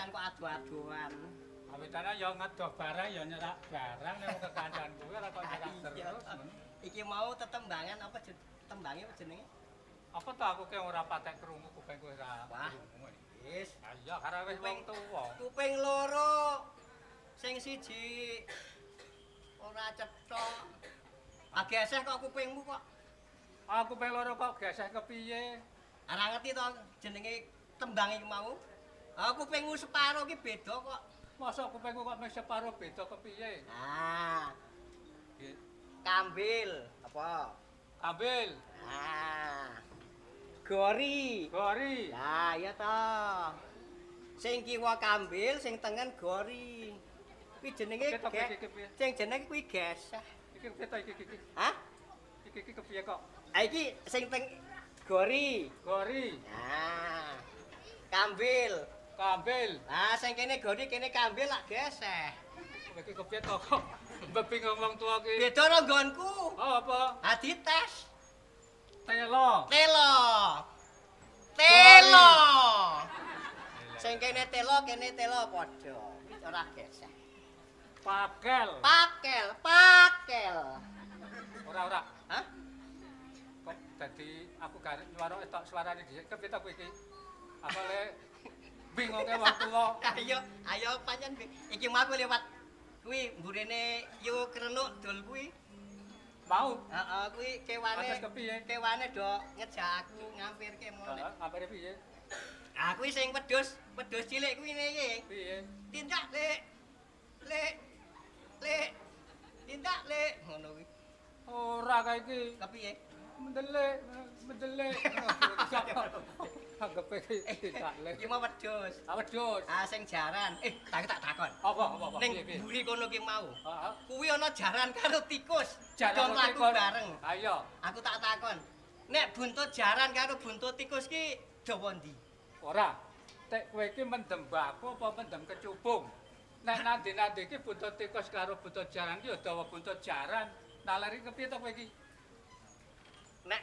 kekancan kok ado-adoan. Awitane ya ngedoh barang ya nyerak barang nek kekancan kuwi ora kok nyerak terus. Iki mau tetembangan apa tembange apa jenenge? Apa to aku ki ora patek krungu kupingku ora. Wah. Wis. Ha iya karo wis wong tuwa. Kuping loro. Sing siji ora cethok. Ah geseh kok kupingmu kok. Aku kuping loro kok geseh kepiye? Ora ngerti to jenenge tembang iki mau. Ah kupingmu separo ki beda kok. Mosok kupingku kok mung separo beda kepiye? Ah. Kambil apa? Kambil. Ah. Gori. Gori. Lah iya to. Sing kiwa kambil, sing tengen gori. Kuwi jenenge sing jenenge kuwi geseh. Iki piye to iki iki? Hah? Iki iki kepiye kok? Ah iki sing teng gori. Gori. Nah. Kambil. Kambil. Lah sing kene gori kene kambil lak geseh. Iki kepiye to kok? Bebingung wong tuwa ki. Beda karo nggonku. Oh apa? Ha dites. Telo. Telo. Telo. Sing kene telo kene telo padha. Ora geseh. Pakel. Pakel, pakel. Ora ora. Hah? Kok dadi aku garek nyuwara etok suarane dhisik kepiye to kowe iki? Apa le bingunge wong tuwa. Ayo, ayo pancen iki mau aku lewat kuwi mburine yu krenuk dul kuwi. Mau. Heeh, kuwi kewane. Atas kepiye? Kewane do ngejak aku ngampirke mulih. Heeh, ngampire piye? Ah kuwi sing wedhus, wedhus cilik kuwi ne iki. Piye? Tindak, Lek. Lek. Lek. Tindak, Lek. Ngono kuwi. Ora kae iki. Kepiye? Mendelik, mendelik. Anggepe iki tindak lek. Iki mau wedhus. Ah wedhus. Ah sing jaran. Eh, tak takon. Apa apa apa? Ning mburi kono ki mau. Heeh. Kuwi ana jaran karo tikus. Jaran mlaku bareng. Ayo. Aku tak takon. Nek buntut jaran karo buntut tikus ki dawa ndi? Ora. Tek kowe iki mendem baku apa mendem kecubung? Nek nandi-nandi iki buntut tikus karo buntut jaran ki ya dawa buntut jaran. Nalari kepiye to kowe iki? Nek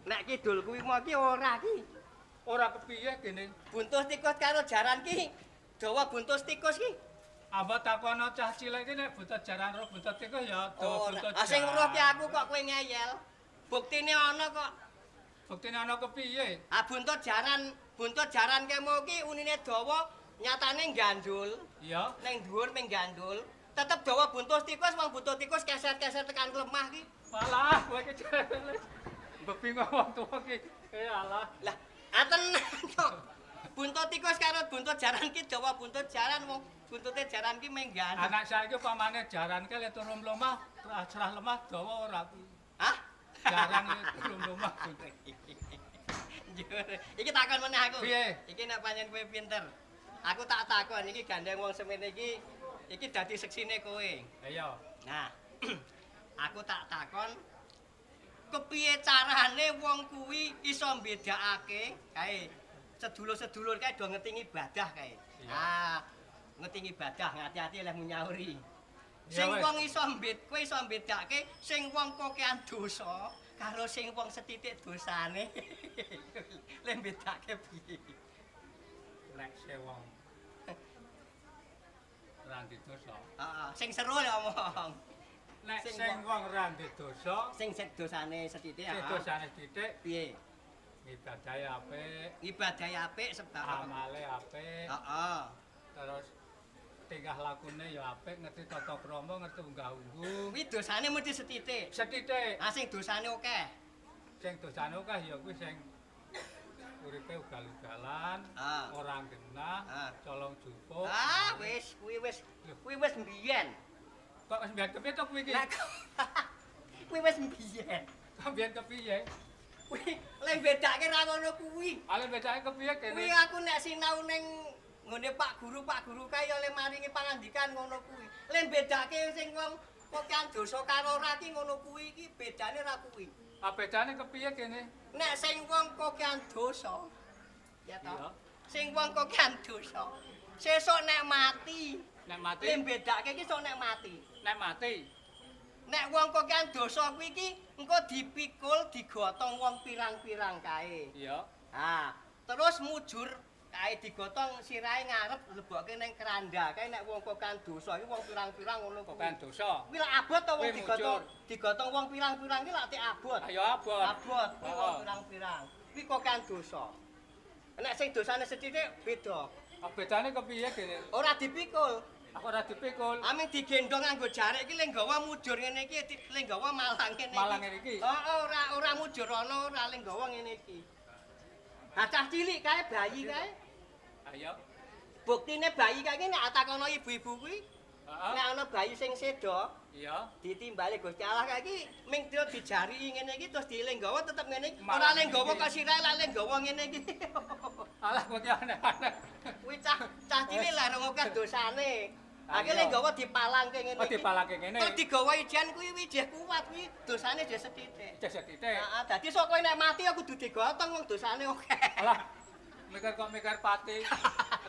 nek kidul kuwi mau ki ora ki. Ora kepiye gene? Buntut tikus karo jaran ki dawa buntut tikus ki. Apa takono cah cilik iki nek buntut jaran karo buntut tikus ya dawa buntut. Ah sing weruh ki aku kok kowe ngeyel. Buktine ana kok. Buktine ana kepiye? Ah buntut jaran kemo ki unine dawa nyatane gandul. Iya. Ning dhuwur ming gandul. Tetep dawa buntut tikus, wong buntut tikus keser-keser tekan lemah ki. Malah kowe iki bebingung wong tuwa ki. Eh alah. Lah, tenan kok. Buntut tikus karo buntut jaran ki dawa buntut jaran wong buntute jaran ki ming gandul. Anak saiki pamane jaran ki le turu mlomah, cerah lemah dawa ora kuwi. Hah? Jaran le turu mlomah. Iki takon meneh aku. Piye? Iki nek pancen kowe pinter. Aku tak takon iki gandeng wong semene iki iki dadi seksine kowe. Iya. Nah, aku tak takon kepiye carane wong kuwi iso mbedakake kae sedulur-sedulur kae do ngerti ibadah kae. Ah, ngerti ibadah ngati-ati leh nyauri. Sing wong iso kowe iso mbedakake sing wong kokean dosa karo sing wong setitik dosane. Leh mbedakake piye? Lek se wong ra ndek dosa. Heeh, sing seru lho omong. Nek sing wong ra ndek dosa, sing dosane setitik, sing dosane sithik piye? Ibadahe apik. Ibadahe apik sebab amale apik. Heeh. Terus tingkah lakune ya apik, ngerti tata krama, ngerti unggah-ungguh. Kuwi dosane mesti setitik. Setitik. Ah sing dosane akeh. Sing dosane akeh ya kuwi sing uripe ugal-ugalan, ora genah, colong jupuk. Ah wis, kuwi wis, kuwi wis mbiyen. Kok wis mbiyen kepiye to kuwi iki? Kuwi wis mbiyen. Kok mbiyen kepiye? Kuwi le bedake ra ngono kuwi. Ale bedake kepiye kene? Kuwi aku nek sinau ning nggone Pak Guru kae ya le maringi pangandikan ngono kuwi. Le bedake sing wong kokean dosa karo ora ki ngono kuwi iki bedane ra kuwi. Ah bedane kepiye kene? Nek sing wong kokean dosa ya toh. Sing wong kokean dosa sesuk nek mati. Nek mati. Le bedake iki sok nek mati. Nek mati. Nek wong kokean dosa kuwi iki engko dipikul digotong wong pirang-pirang kae. Iya. Ah, terus mujur Kae digotong sirahe ngarep lebokke ning keranda. Kae nek wong kokan dosa iki wong pirang-pirang ngono kuwi. Kokan dosa. Kuwi lak abot to wong digotong, digotong wong pirang-pirang iki lak tik abot. Ayo abot. Abot kuwi wong pirang-pirang. Kuwi kokan dosa. Nek sing dosane sethithik beda. Ah bedane kepiye kene? Ora dipikul. Aku ora dipikul. Aming digendong nganggo jarik iki le nggawa mujur ngene iki, le nggawa malang ngene iki. Malang ngene iki. Heeh, ora mujur ana, ora le nggawa ngene iki. Ha cah cilik kae bayi kae. Ayo. Buktine bayi kae iki nek takono ibu-ibu kuwi, heeh. Nek ana bayi sing seda, iya, ditimbali Gusti Allah kae iki ming dijariki ngene iki terus dilenggawa tetep ngene iki. Ora lenggawa kok sirahe lak lenggawa ngene iki. Alah kok aneh-aneh. Kuwi cah cilik lah rong akeh dosane. Akeh lenggawa dipalangke ngene iki. Oh dipalangke ngene. Terus digawa ijen kuwi wijeh kuat kuwi dosane jeh sethithik. Jeh sethithik. Heeh, dadi sok kowe nek mati aku kudu digotong wong dosane akeh. Alah. Mikir kok mikir pati.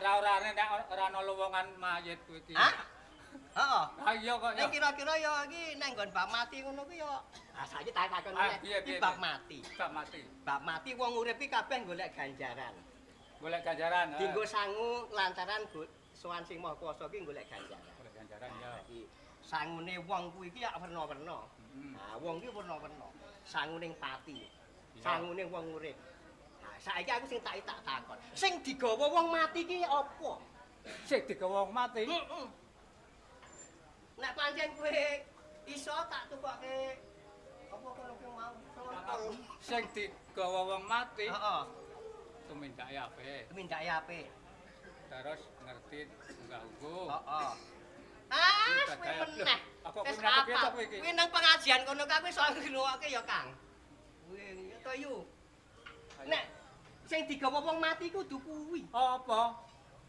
Ora-orane nek ora ana lowongan mayit kuwi iki. Hah? Heeh. Ha iya kok ya. Nek kira-kira ya iki nek nggon bab mati ngono kuwi ya. Ah saiki tak takon meneh. Iki bab mati. Bab mati. Bab mati wong urip iki kabeh golek ganjaran. Golek ganjaran. Dinggo sangu lantaran sowan sing Maha Kuwasa iki golek ganjaran. Golek ganjaran ya. Iki sangune wong kuwi iki ya werna-werna. Nah, wong iki werna-werna. Sangune pati. Sangune wong urip. Nah, saiki aku sing tak takon. Sing digawa wong mati iki apa? Sing digawa wong mati? Heeh. Nek pancen kowe iso tak tukoke apa kono ki mau? Sing digawa wong mati. Heeh. Tumindake apik. Tumindake apik. Terus ngerti unggah-ungguh. Heeh. Ah, kowe meneh. Aku kowe nang piye to kowe iki? Kuwi nang pengajian kono kae kowe iso ngrungokke ya, Kang. Kuwi to yu. Nek sing digawa wong mati kudu kuwi. Apa?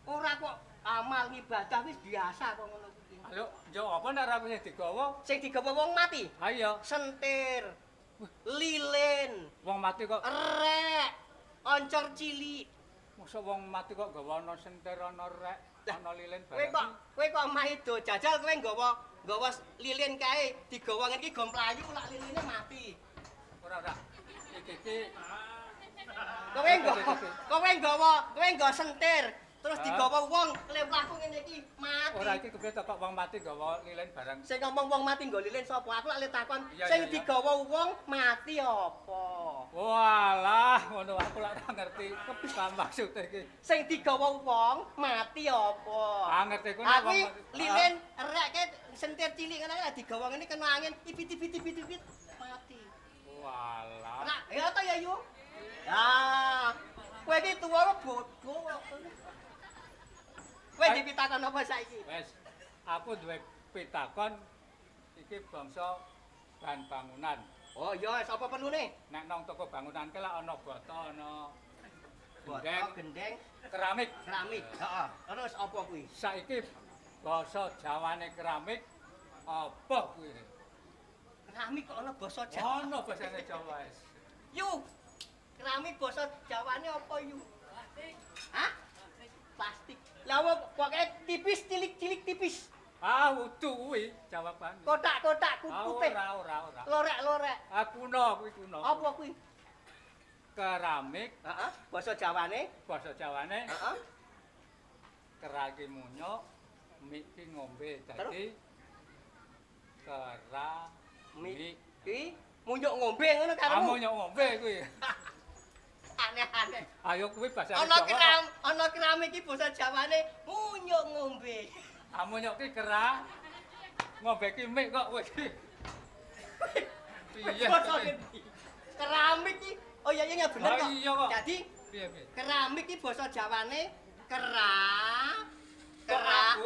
Ora kok amal ngibadah wis biasa kok ngono kuwi. Lho, yo apa nek ora sing digawa? Sing digawa wong mati? Ha iya. Sentir, lilin, wong mati kok rek, oncor cilik. Mosok wong mati kok gawa ana sentir, ana rek, ana lilin barang. Kowe kok maido jajal kowe nggawa lilin kae digawa ngene iki go mlayu lak liline mati. Ora ora. Iki iki kowe nggawa sentir terus digawa wong mlaku ngene iki mati. Ora iki kepiye to kok wong mati nggawa lilin barang. Sing ngomong wong mati nggawa lilin sapa? Aku lak le takon sing digawa wong mati apa? Walah, ngono aku lak ora ngerti kepiye maksude iki. Sing digawa wong mati apa? Ah ngerti ku nek wong lilin rek sentir cilik ngono lak digawa ngene kena angin ipit-ipit mati. Walah. Lah, ya ta ya yu. Ya, kowe iki tuwa bodoh. Kowe dipitakon apa saiki? Wes, aku duwe pitakon iki bangsa bahan bangunan. Oh iya, sapa perlune? Nek nang toko bangunan ke lak ana boto, ana gendeng, keramik. Keramik, heeh. Terus apa kuwi? Saiki basa Jawane keramik apa kuwi? Keramik kok ana basa Jawa? Ana basane Jawa wis. Yu. Keramik basa Jawane apa yu? Plastik. Hah? Plastik. Lah pokoke tipis cilik-cilik tipis. Ah, udu kuwi jawabane. Kotak-kotak putih. Ora. Lorek-lorek. Ah kuno kuwi kuno. Apa kuwi? Keramik. Heeh, basa Jawane. Basa Jawane. Heeh. Kera ki munyuk, mik ki ngombe. Dadi keramik ki munyuk ngombe ngono karepmu. Ah munyuk ngombe kuwi. Aneh-aneh. Ayo kuwi basa Jawa. Ana keramik iki basa Jawane munyuk ngombe. Ah munyuk ki kera ngombe ki mik kok kowe iki. Piye? Keramik iki. Oh iya iya bener kok. Iya kok. Jadi piye piye? Keramik iki basa Jawane kera kera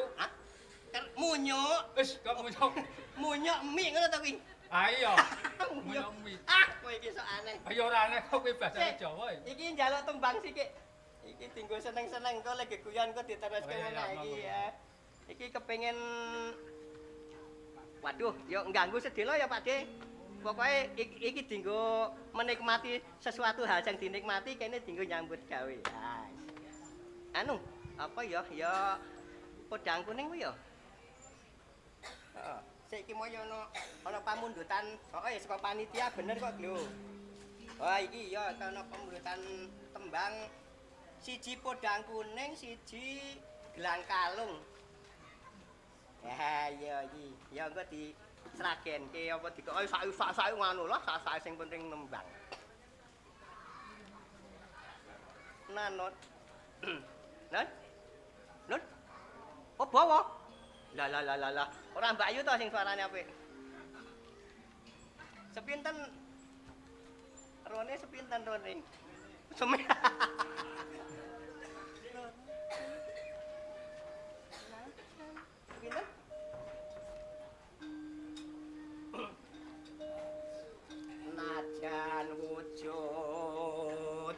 munyuk. Wis kok munyuk. Munyuk mik ngono to kuwi. Ah iya. Munyuk mik. Ah kowe iki sok aneh. Ayo ora aneh kok kuwi bahasa Jawa iki. Iki njaluk tembang sikik. Iki dinggo seneng-seneng kok lagi guyon kok diteruske ngono iki ya. Iki kepengin waduh, yo ngganggu sedelo ya Pak De. Pokoke iki dinggo menikmati sesuatu hal yang dinikmati kene dinggo nyambut gawe. Anu, apa ya? Ya podang kuning kuwi ya. Heeh. Sik iki moyo ana pamundutan, heeh saka panitia bener kok lho. Wah iki ya ana pamundutan tembang Siji podang kuning, siji gelang kalung. Ya iya iki. Ya engko di sragenke apa dikok sak-sak ngono lah, sak-sak sing penting nembang. Nanot. Nan? Nun? Oh bawa. Lah lah lah lah lah. Ora Mbak Yu to sing suarane apik. Sepinten rone, sepinten rone? Semi. Sepinten? Najan wujud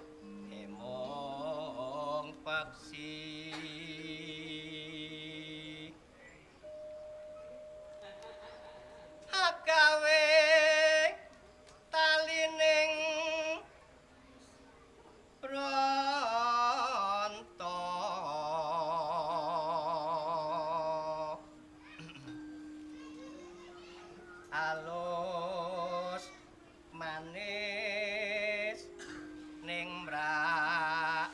emong paksi agawe talining bronto alus manis ning mrak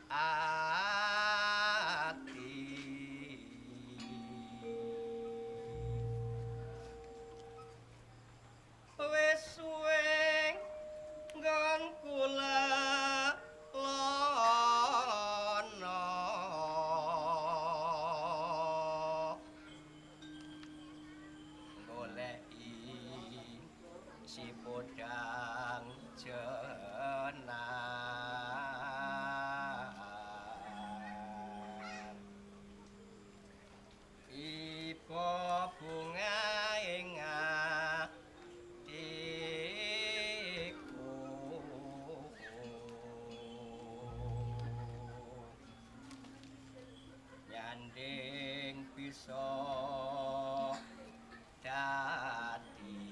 ati wis suwe nggon kula lono goleki si podang jenar iba bunga ing atiku nyanding bisa dadi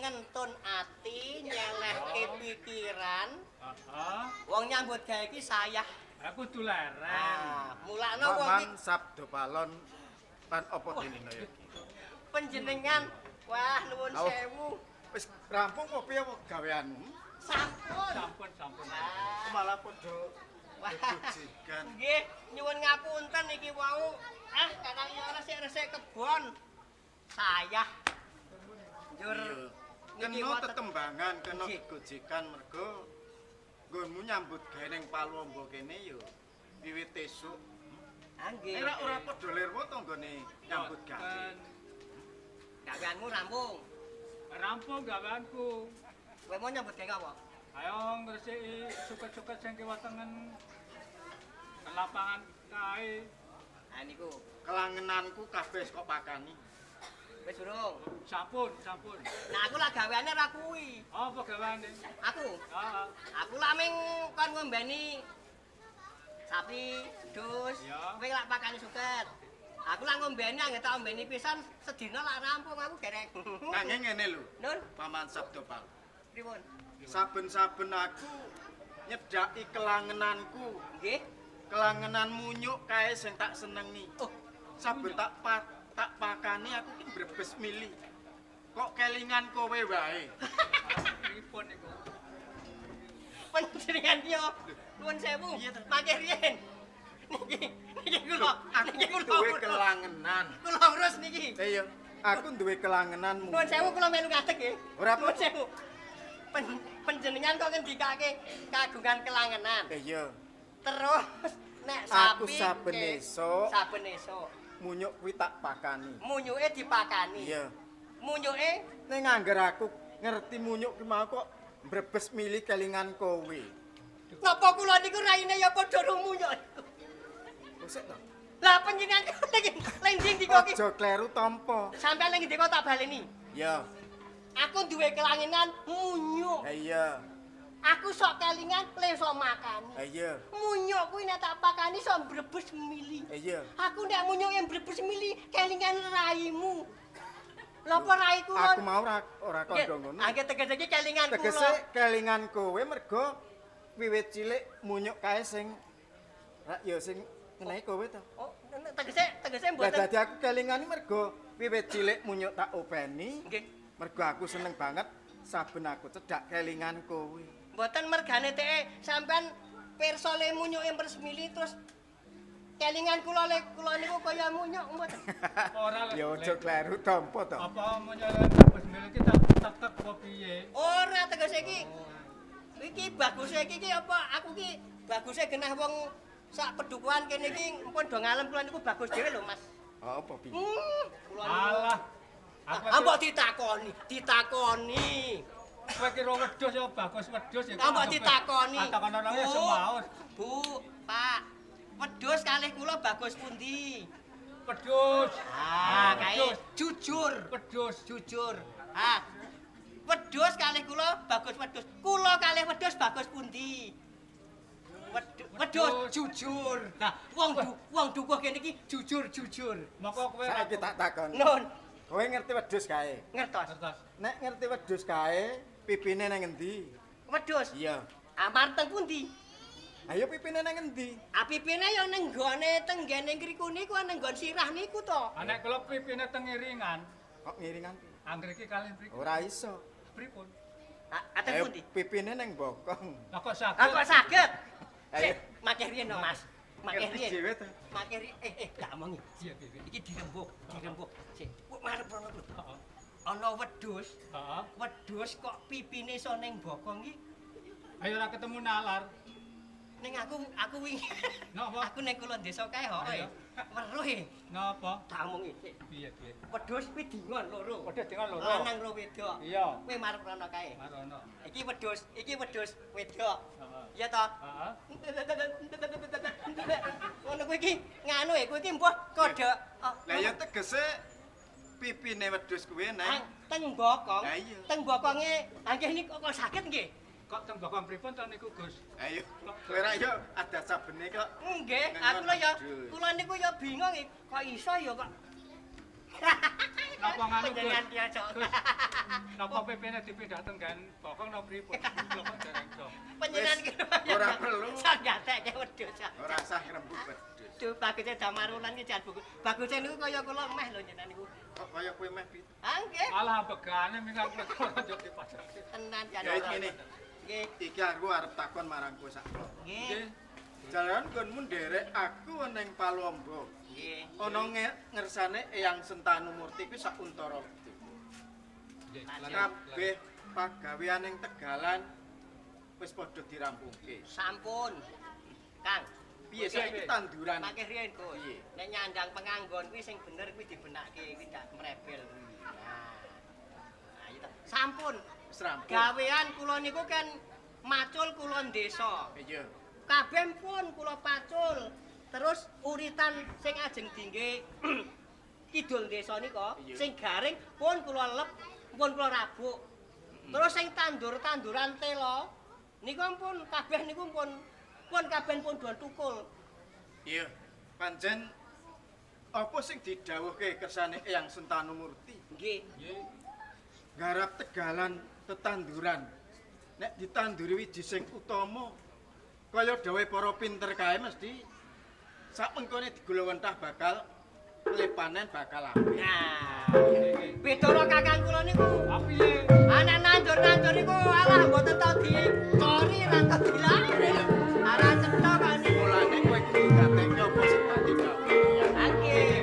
Ngentun ati, nyelehke pikiran. Heeh. Wong nyambut gawe iki sayah. Aku kudu leren. Ah, mulakno wong iki Paman Sabdo Palon lan apa dene ya iki? Panjenengan. Wah, nuwun Au. sewu. Wis rampung apa piye apa gaweanmu? Sampun. Sampun, sampun. Ah, Malah padha wah. gegojekan. Nggih, nyuwun ngapunten iki wau. Ah, kadang ya resik-resik kebon. Sayah. Njur Iya. niki Kena wonten- tetembangan, kena Nggih. gegojekan mergo nggonmu nyambut gawe ning Paluwamba kene ya wiwit esuk. Ah, nggih. Nek ora padha lirwa to nggone nyambut gawe. Gaweanmu rampung. Rampung gaweanku. Kowe mau nyambut gawe apa? Ayo ngresiki suket-suket sing kiwa tengen ke lapangan kae. Ah niku. Kelangenanku kabeh wis kok pakani. Wis durung. Sampun, sampun. Nah aku lah gaweane ora kuwi. Apa gaweane? Aku, Heeh. aku lah ming kon ngombeni sapi, wedhus. Iya. Kowe lak pakani suket. Aku lah ngombeni anggere tak ombeni pisan sedina lak rampung aku gerek. Nanging ngene lho, Nun, Paman Sabdo Palon. pripun? Saben-saben aku nyedhaki kelangenanku, Nggih. kelangenan munyuk kae sing tak senengi. Oh, Saben tak pakani aku ki brebes mili. Kok kelingan kowe wae. Pripun niku? Panjenengan yo nuwun sewu. Iya, ta. Mangke riyen. Niki niki kula, Aku niki kula duwe kelangenan. Kula urus niki. Iya, aku duwe kelangenan munyuk. Nuwun sewu kula melu ngadeg nggih. Ora Nuwun sewu. Panjenengan kok ngendikake kagungan kelangenan. Iya, Terus nek sapi Aku saben esuk. Saben esuk munyuk kuwi tak pakani. Munyuke dipakani. Iya. Munyuke Ning angger aku ngerti munyuk ki mau kok brebes mili kelingan kowe. Napa kula niku raine ya padha ro munyuk. Kok sik to? Lah panjenengan lagi lending ndika iki. Aja kleru tampa. Sampeyan ning ndika tak baleni. Iya. Aku duwe kelangenan munyuk. Ha iya. Aku sok kelingan le sok makani. Ha iya. Munyuk kuwi nek tak pakani sok brebes mili. Ha iya. Aku nek munyuke brebes mili kelingan raimu. Lha apa rai kula? Aku mau ora kandha ngono. Angge tegese iki kelingan kula. Tegese kelingan kowe mergo wiwit cilik munyuk kae sing ya sing ngenehi kowe to. Oh, tegese tegese Lah mboten. dadi aku kelingan mergo wiwit cilik munyuk tak openi. Nggih. Mergo aku seneng banget saben aku cedhak kelingan kowe. Mboten mergane teke sampean pirsa le munyuke mresmili terus kelingan kula le kula niku kaya munyuk mboten. Ora Ya aja kleru tampa to. Apa munyuk brebes mili ki tak tek apa piye? Ora tegese iki. Iki baguse iki ki apa aku ki baguse genah wong sak pedukuhan kene iki mpun do ngalem kula niku bagus dhewe lho Mas. Apa piye? Kula niku. Alah. Aku Ah, mbok ditakoni, ditakoni. Kowe kira wedhus ya bagus wedhus ya. Ah, mbok ditakoni. Takonono ya Bu, semaus. Bu, Pak. Wedhus kalih kula bagus pundi? Wedhus. Ah, kae Wedhus. jujur, Wedhus. jujur. Ah. Wedhus kalih kula bagus wedhus. Kula kalih wedhus bagus pundi? Wedhus jujur. Nah, wong dukuh kene iki jujur jujur. Moko kowe Saiki tak takon. Nun, Kowe ngerti wedhus kae? ngertos. Ngertos. Nek ngerti wedhus kae, pipine nang endi? Wedhus. Iya. Amar teng pundi? Ayo pipine nang endi? Apipine ya ning nggone tenggene ngriku niku nang nggon sirah niku to. Ah, nek kula pipine teng ngiringan, Kok ngiringan? anggere iki kalih mriki. Ora iso. Pripun? Ah, teng Ayo pundi? pipine nang bokong. Lah kok saged? Ah kok saged? Ayo. Sik, makeh riyen no, Mas. Makeh Ngerti riyen. dhewe to. Makeh riyen. Tak omongi. Iya, piye? Iki dirembuk, dirembuk. Sik, kok marep rono lho. Heeh. Ana wedhus, Heeh. wedhus kok pipine iso ning bokong iki. Ayo ora ketemu nalar. Ning aku wingi. Napa? Aku ning kulon desa kae kok. Ayo. Weruh e. Napa? Tak omongi. Sik. Piye piye? Wedhus kuwi dingon loro. Wedhus dingon loro. Lanang ro wedok. Iya. Kowe marep rono kae. Marono. Iki wedhus wedok. Heeh. Iya toh? Heeh. Ngono kuwi iki nganu e, kuwi iki mbuh kode. Oh, Lah ya tegese pipine wedhus kuwi nang teng bokong. Lah iya. Teng bokonge angkeh niku kok sakit nggih? Kok teng bokong pripun to niku, Gus? Ayo. Kowe ra yo ada sabene kok. Nggih, Nang aku lho ya wedhus. kula niku ya bingung iki, kok iso ya kok. Napa nganu Panjenengan biasa. Napa pipine dipindah tenggan bokong napa pripun? Kula kok dereng dong. Panjenengan ki ora perlu. Sak gatekke wedhus. Ora usah ngrembug wedhus. Duh, baguse Damarulan ki jan buku. Baguse niku kaya kula meh lho jenengan niku. Kok kaya kowe meh pitu. Ah nggih. Alah ambegane mingkang perkara yo dipadake. Tenan jan. Ya ngene. Nggih. Iki aku arep takon marang kowe sak. Nggih. Jalan nggonmu nderek aku ning Palombo. Nggih. Ana ngersane Eyang Sentanu Murti kuwi sak untara. Kabeh pagawean ning Tegalan wis padha dirampungke. Sampun. Kang, piye saiki tanduran? Mangke riyen, Gus. Nek nyandang penganggon kuwi sing bener kuwi dibenake, kuwi ndak mrebel kuwi. Nah. Ayo ta. Sampun. Wis rampung. Gawean kula niku kan macul kula desa. Iya. Kabeh pun kula pacul. Terus uritan sing ajeng dingge kidul desa nika sing garing pun kula lep, pun kula rabuk. Terus sing tandur-tanduran tela nika pun kabeh niku pun kabeh pun do tukul. Iya, pancen apa sing didhawuhke kersane Eyang Sentanu Murti? Nggih. Garap Tegalan tetanduran. Nek ditanduri wiji sing utama kaya dawuhe para pinter kae mesti sak mengkone digulawentah bakal panen bakal apik. Nah, bedoro kakang kula niku. Piye? Ana nandur-nandur niku alah mboten tau dicori ra tau dilari. Ora cetha kok niku. Mulane kowe kudu gatekke apa sing dadi dawuhe. Nggih.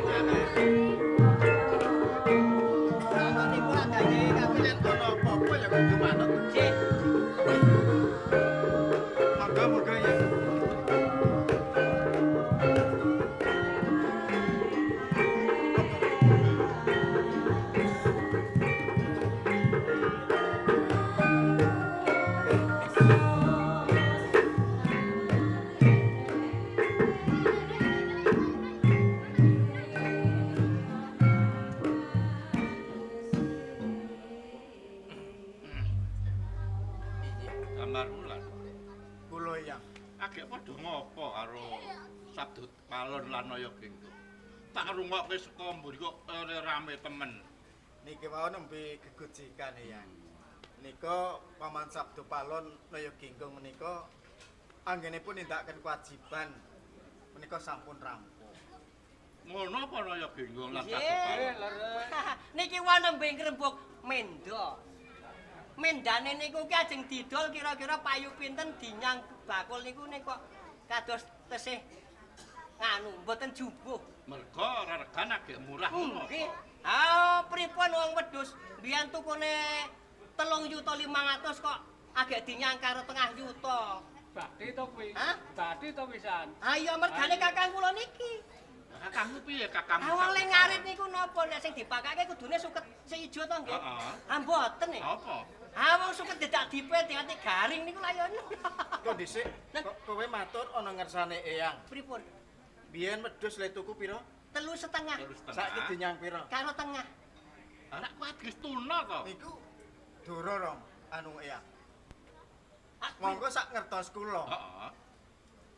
Ana niku lak dadi kabeh yen ana apa-apa ya kudu manut. Nggih. Moga-moga ya. Sabdo Palon lan Naya Genggo. Tak rungokke saka mburi kok rame temen. Niki wau nembe gegojekan Eyang. Nika Paman Sabdo Palon Naya Genggong menika anggenipun nindakaken kewajiban menika sampun rampung. Ngono apa Naya Genggong lan Sabdo Palon? Niki wau nembe ngrembug menda. Mendane niku ki ajeng didol kira-kira payu pinten dinyang bakul niku nek kok kados tesih nganu mboten jumbuh. Mergo reregan agek murah ngono. Nggih. Ah, pripun wong wedhus mbiyen tukune 3.500.000 kok agek dinyang karo 0,5 yuta. Bathi to kuwi? Hah? Bathi to pisan. Ha iya mergane kakang kula niki. Kakangmu piye kakangmu? Ah wong le ngarit niku napa nek sing dipakake kudune suket sing ijo to nggih? Heeh. Ha mboten e. Apa? Ha wong suket dedak dipet ati garing niku lha yo. Kok dhisik kok kowe matur ana ngersane Eyang. Pripun? Biyen wedhus le tuku pira? 3,5. Saiki dinyang pira? Karo tengah. Ora kuat wis tuna to. Niku doro rong anu Eyang. Monggo sak ngertos kula. Heeh.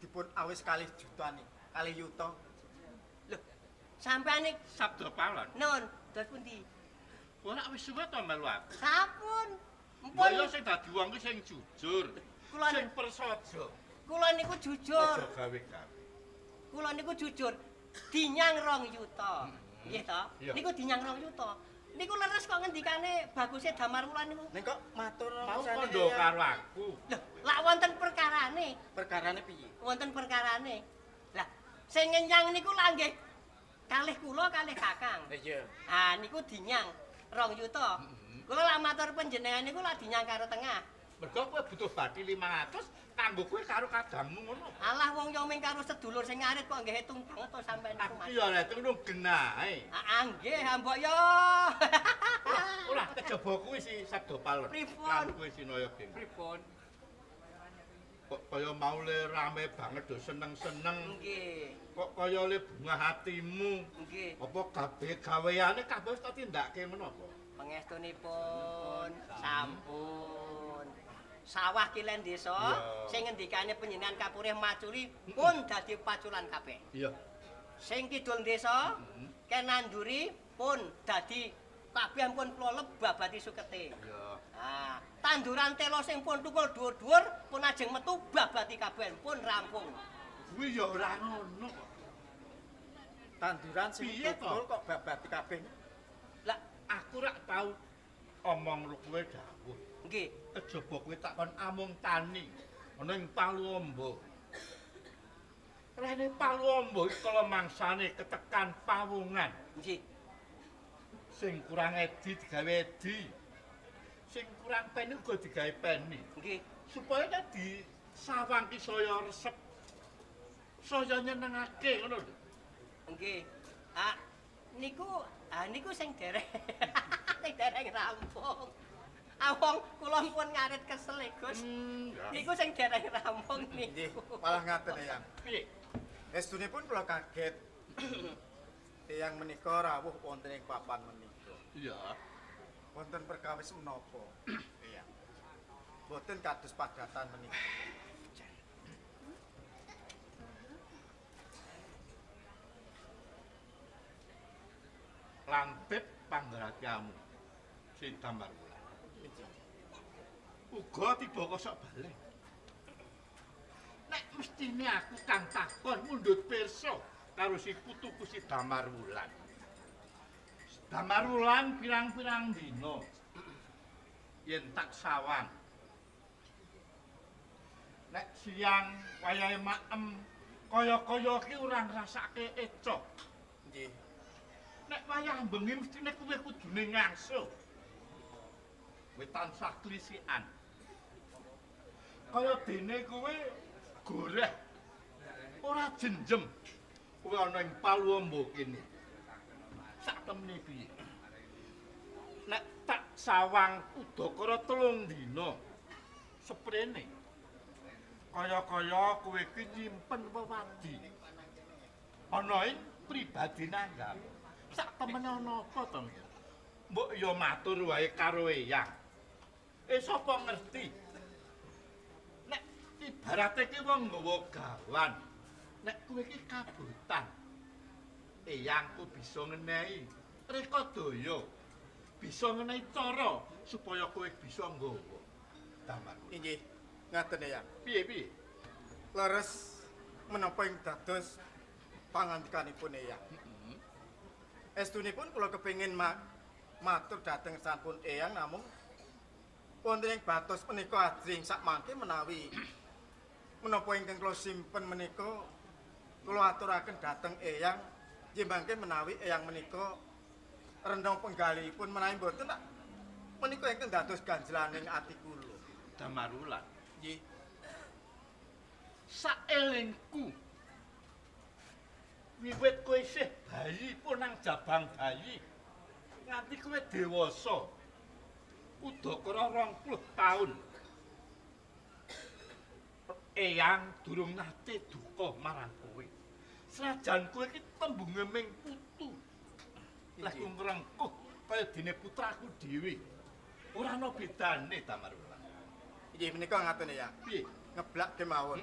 Dipun awis kalih juta nih, kalih yuta. Lho, sampean iki Sabdo Palon. Nun, dos pundi? Ora wis suwe to melu aku. Sampun. Mpun. Lha sing dadi wong ki sing jujur. Sing persaja. Kula niku jujur. Aja gawe-gawe. Kula niku jujur. Dinyang 2 yuta. Nggih to? Niku dinyang 2 yuta. Niku leres kok ngendikane baguse Damar Wulan niku. Nek kok matur mau kandha karo aku. Lho, lak wonten perkarane. Perkarane piye? Wonten perkarane. Lah, sing ngenyang niku lak nggih kalih kula kalih kakang. Iya. Ah niku dinyang 2 yuta. Kula lak matur panjenengan niku lak dinyang karo tengah. Mergo kowe butuh bathi 500 kanggo kowe karo kadangmu ngono. Alah wong yo ming karo sedulur sing ngarit kok nggih hitung banget to sampean niku Mas. Aku yo ora hitung genahe. Ah nggih mbok yo. Ora kejaba kuwi si Sabdo Palon. Pripun? Lan kuwi si Naya Geng. Pripun? Kok kaya mau le rame banget do seneng-seneng. Nggih. Kok kaya le bunga hatimu. Nggih. Apa kabeh gaweane kabeh wis tak tindake ngono apa? Pangestunipun sampun. Sawah kilen desa sing ngendikane panjenengan kapurih maculi pun dadi paculan kabeh. Iya. Sing kidul desa ken nanduri pun dadi Kabeh pun kula babati sukete. Iya. Ah, tanduran telo sing pun tukul dhuwur-dhuwur pun ajeng metu babati kabeh pun rampung. Kuwi ya ora ngono kok. Tanduran sing tukul kok babati kabeh. Lah aku rak tau omong ro kowe dawuh. Nggih. Kejaba kowe takon amung tani ana ing Paluombo. Rene Paluombo iki kala mangsane ketekan pawungan. Nggih. Sing kurang edi digawe edi. Sing kurang peni uga digawe peni. Nggih. Supaya nek disawang ki saya resep. Saya nyenengake ngono lho. Nggih. Ah niku sing dereng. Sing dereng rampung. Awong kula pun ngarit kesel e, Gus. Niku sing dereng rampung niku. Nggih, malah ngaten Eyang. Piye? Estunipun kula kaget. Eyang menika rawuh wonten ing papan menika. Iya. Wonten perkawis menapa? Eyang. Boten kados padatan menika. Lantip panggrayamu si Damar Wulan. Uga tiba kosok balik. Nek mestine aku kang takon mundhut pirsa karo si putuku si Damar Wulan. Damar Wulan pirang-pirang dina yen tak sawang. Nek siang wayahe maem kaya-kaya ki ora ngrasake eco. Nggih. Nek wayah bengi mestine kowe kudune ngangsu. Kowe tansah klisikan. Kaya dene kowe goreh ora jenjem. Kowe ana ing Paluombo kene. Sak temene piye? Nek tak sawang udakara 3 dina seprene. Kaya-kaya kowe iki nyimpen wewadi. Ana ing pribadi nanggap. Sak temene ana apa to, Mir? Mbok ya matur wae karo Eyang. Sapa ngerti? Nek ibarate ki wong nggawa gawan, nek kowe iki kabotan, Eyangku bisa ngenehi rekadaya, bisa ngenehi cara supaya kowe bisa nggawa. Damar. Inggih, ngaten Eyang. Piye-piye? Leres menapa ing dados pangandikanipun Eyang. Estunipun kula kepengin matur dhateng sampun Eyang namung wonten ing batos menika ajring sakmangke menawi menapa ingkang kula simpen menika kula aturaken dhateng Eyang nggih mangke menawi Eyang menika renung penggalihipun menawi mboten tak menika ingkang dados ganjelaning ati kula. Damar Wulan. Nggih. Saelingku wiwit kowe isih bayi pun nang jabang bayi nganti kowe dewasa udakara 20 taun Eyang durung nate duka marang kowe. Senajan kowe iki tembunge ming putu, lek ngrengkuh kaya dene putraku dhewe. Ora ana bedane Damar Wulan. Inggih menika ngaten Eyang. Piye? Ngeblak kemawon.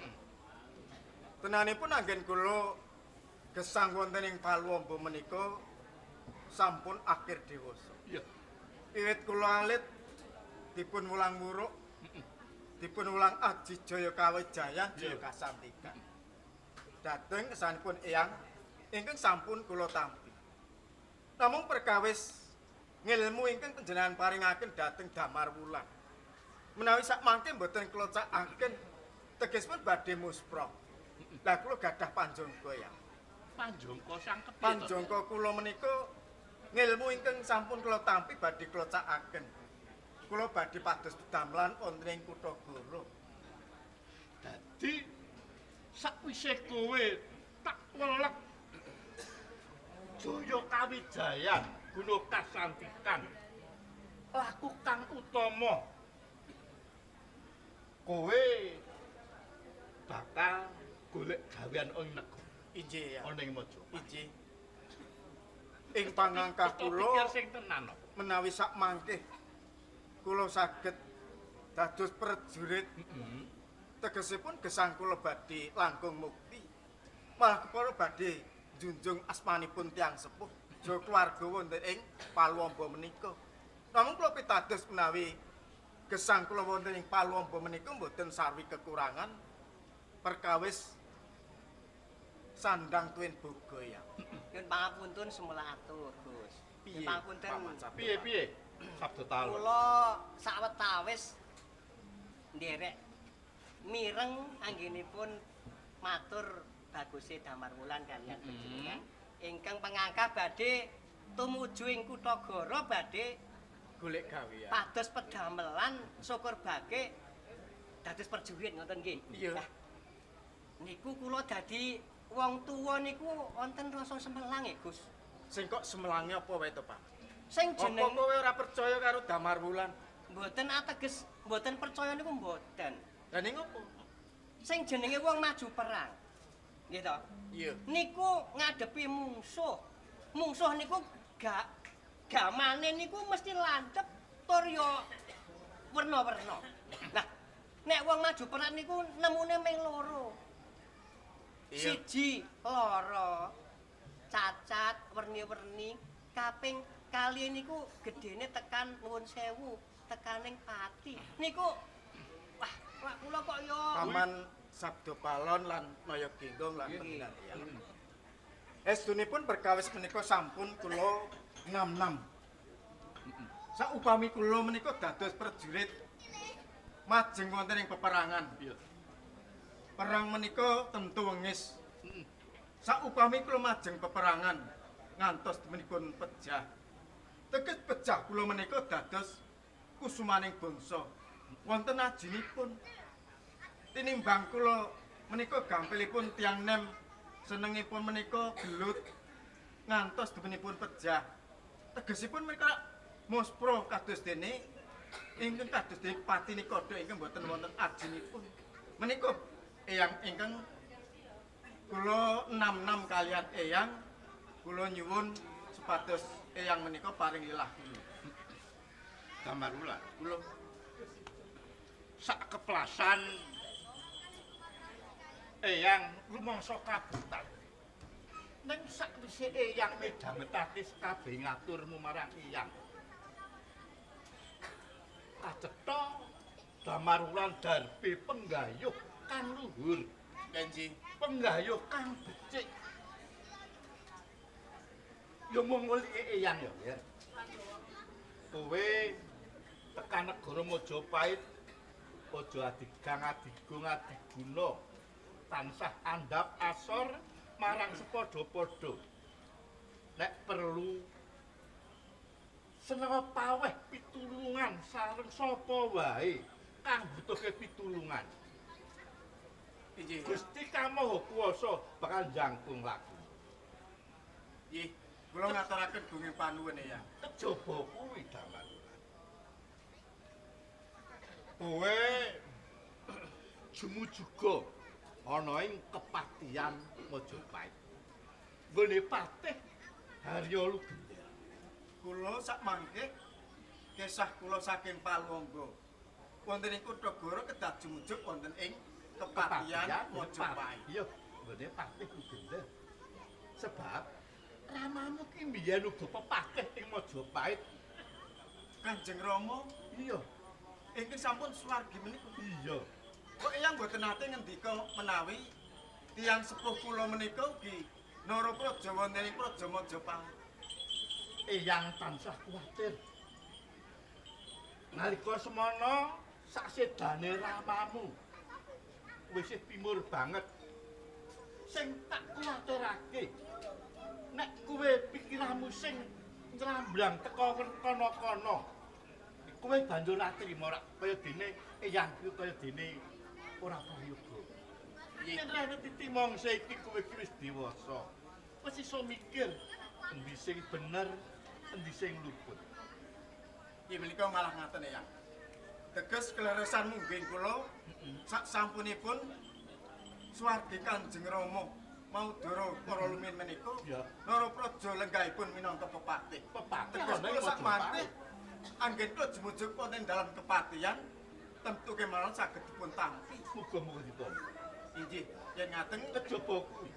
Tenanipun anggen kula gesang wonten ing Paluombo menika sampun akhir dewasa. Iya. Wiwit kula alit dipun wulang wuruk, dipun wulang aji jaya kawijayan jaya kasantikan. Dhateng kesanipun Eyang ingkang sampun kula tampi. Namung perkawis ngilmu ingkang panjenengan paringaken dhateng Damar Wulan. Menawi sakmangke mboten kula cakaken tegesipun badhe muspra. Lah kula gadah panjangka Eyang. Panjangka sang kepiye? Panjangka kula menika ngilmu ingkang sampun kula tampi badhe kula cakaken. Kula badhe pados bedamelan wonten ing kutha Goro. Dadi sakwise kowe tak welek jaya kawijayan guna kasantikan laku kang utama kowe bakal golek gawean ing negara. Inggih ya. Ana ing Majapahit. Inggih. Ing pangangkah kula sing tenan menawi sak mangke kula saged dados prajurit. Tegesipun gesang kula badhe langkung mukti. Malah kepara badhe njunjung asmanipun tiyang sepuh. puja keluarga wonten ing Paluwamba menika. Namung kula pitados menawi gesang kula wonten ing Paluwamba menika mboten sarwi kekurangan perkawis sandang tuwin boga ya. Nyuwun pangapunten semula atur, Gus. Nyuwun pangapunten. Piye-piye? Sabda Talon. Kula sawetawis nderek mireng anggenipun matur baguse Damar Wulan kaliyan panjenengan ingkang pengangkah badhe tumuju ing Kutagara badhe golek gawean. Pados pedamelan syukur bake dados prajurit ngoten nggih. Iya. Nah, niku kula dadi wong tuwa niku wonten rasa semelang e, Gus. Sing kok semelange apa wae to, Pak? Sing jeneng apa kowe ora percaya karo Damar Wulan? Mboten ateges mboten percaya niku mboten. Lah ning opo? Sing jenenge wong maju perang. Nggih to? Iya. Niku ngadepi mungsuh. Mungsuh niku gak gamane niku mesti landhep tur ya werna-werna. Nah, nek wong maju perang niku nemune ming loro. Iya. Siji lara, cacat, werni-werni, kaping kali niku gedene tekan nuwun sewu, tekaning pati. Niku wah, wah kula kok ya Paman Sabda Palon lan Naya Genggong lan pengiran eyang. Estunipun perkawis menika sampun kula nam-nam. Saupami kula menika dados prajurit majeng wonten ing peperangan. Iya. Perang menika tentu wengis. Saupami kula majeng peperangan ngantos menikun pejah. Teges pejah kula menika dados kusumaning bangsa. Wonten ajinipun. Tinimbang kula menika gampilipun tiyang nem senengipun menika gelut ngantos demenipun pejah. Tegesipun menika muspro kados dene ingkang kados dene patini kodha ingkang boten wonten ajinipun. Menika eyang ingkang kula nam-nam kalian eyang kula nyuwun supados eyang menika paring lilah kula. Damar Wulan. Kula Sak keplasan eyang rumangsa kabutan. Ning sakwise eyang midhangetake kabeh ngaturmu marang eyang. Kacetha Damar Wulan darbe penggayuh kang luhur, Kenji penggayuh kang becik. Ya mung welike eyang ya, Yer. Kowe tekan negara Majapahit aja adigang adigung adiguna, tansah andhap asor marang sepadha-padha. Nek perlu seneng paweh pitulungan sareng sapa wae kang butuhke pitulungan. Inggih. Gusti Kang Maha Kuwasa bakal jangkung laku. Nggih, kula ngaturaken gunging panuwun eyang. Kejaba kuwi Damar Wulan. Kowe jumujuga ana ing kepatihan Majapahit. Nggone patih Harya Lugender. Kula sak mangke kesah kula saking Paluwangga. Wonten ing Kutagara kedah jumujuk wonten ing kepatihan Majapahit. Iya, nggone patih Lugender. Sebab ramamu ki mbiyen uga pepatih ing Majapahit. Kanjeng Rama Iya, ingkang sampun swargi menika. iya. Kok eyang mboten nate ngendika menawi tiyang sepuh kula menika ugi Narapraja wonten ing Praja Majapahit. Eyang tansah kuwatir. Nalika semana saksedane ramamu wis timur banget. Sing tak kuwatirake nek kowe pikiranmu sing nramblang teko kono-kono. Kowe banjur ra trima rak kaya dene eyang kuwi kaya dene ora prayoga. Yen rene titi mangsa iki kowe iki wis dewasa. Wis iso mikir endi sing bener, endi sing luput. Nggih menika malah ngaten eyang. Teges keleresan mungging kula sak sampunipun swargi Kanjeng Rama maudara para lumin menika Ya. Narapraja lenggahipun minangka pepatih. Pepatih Teges ana ing kula sak mangke Majapahit. anggen kula jumujuk wonten dalem kepatihan tentu kemawon saged dipun tampi. Muga-muga ditampa. Inggih, yen ngaten Kejaba kuwi.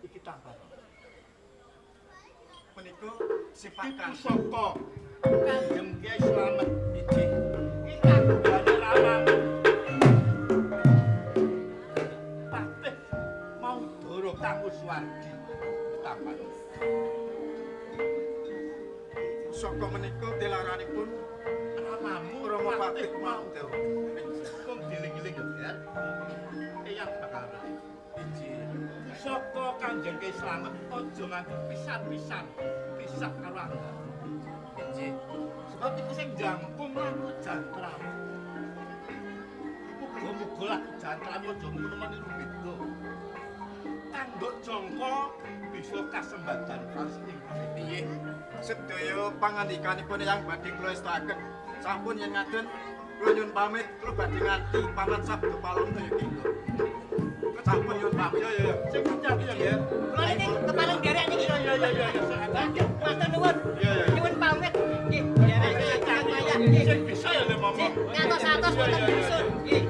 Iki tampar. Menika sifat Iki kang pusaka Kanjeng Kyai Slamet iji. Iki kagungane ramamu. Patih Maudara Kang Uswardi tampan. Pusaka menika tilaranipun Ramamu Rama Patih Patih Maudara. Maudara. Kong dieling-eling ya, Ger. Eyang bakal ngerti. Iji. Pusaka Kanjeng Kyai Slamet aja nganti pisan-pisan pisah karo Angga. Iji. Sebab iku sing jangkung laku jantramu. Muga-muga laku jantramu aja ngono niru beda. Tanduk jangka bisa kasembadan kalis ing Piye? Sedaya pangandikanipun yang badhe kula estakaken. Sampun yen ngaten kula nyuwun pamit, kula badhe nganti paman Sabda Palon ya ki. Sampun nyuwun pamit. Ya ya ya, sing hati-hati ya, Ger. Kula niki kepareng nderek niki. Iya iya iya iya iya. Matur nuwun. Iya, iya. Nyuwun pamit. Nggih, nderek ingkang wayah. Nggih. Sing bisa ya le momong. Nggih, ngantos-atos wonten dusun. Nggih.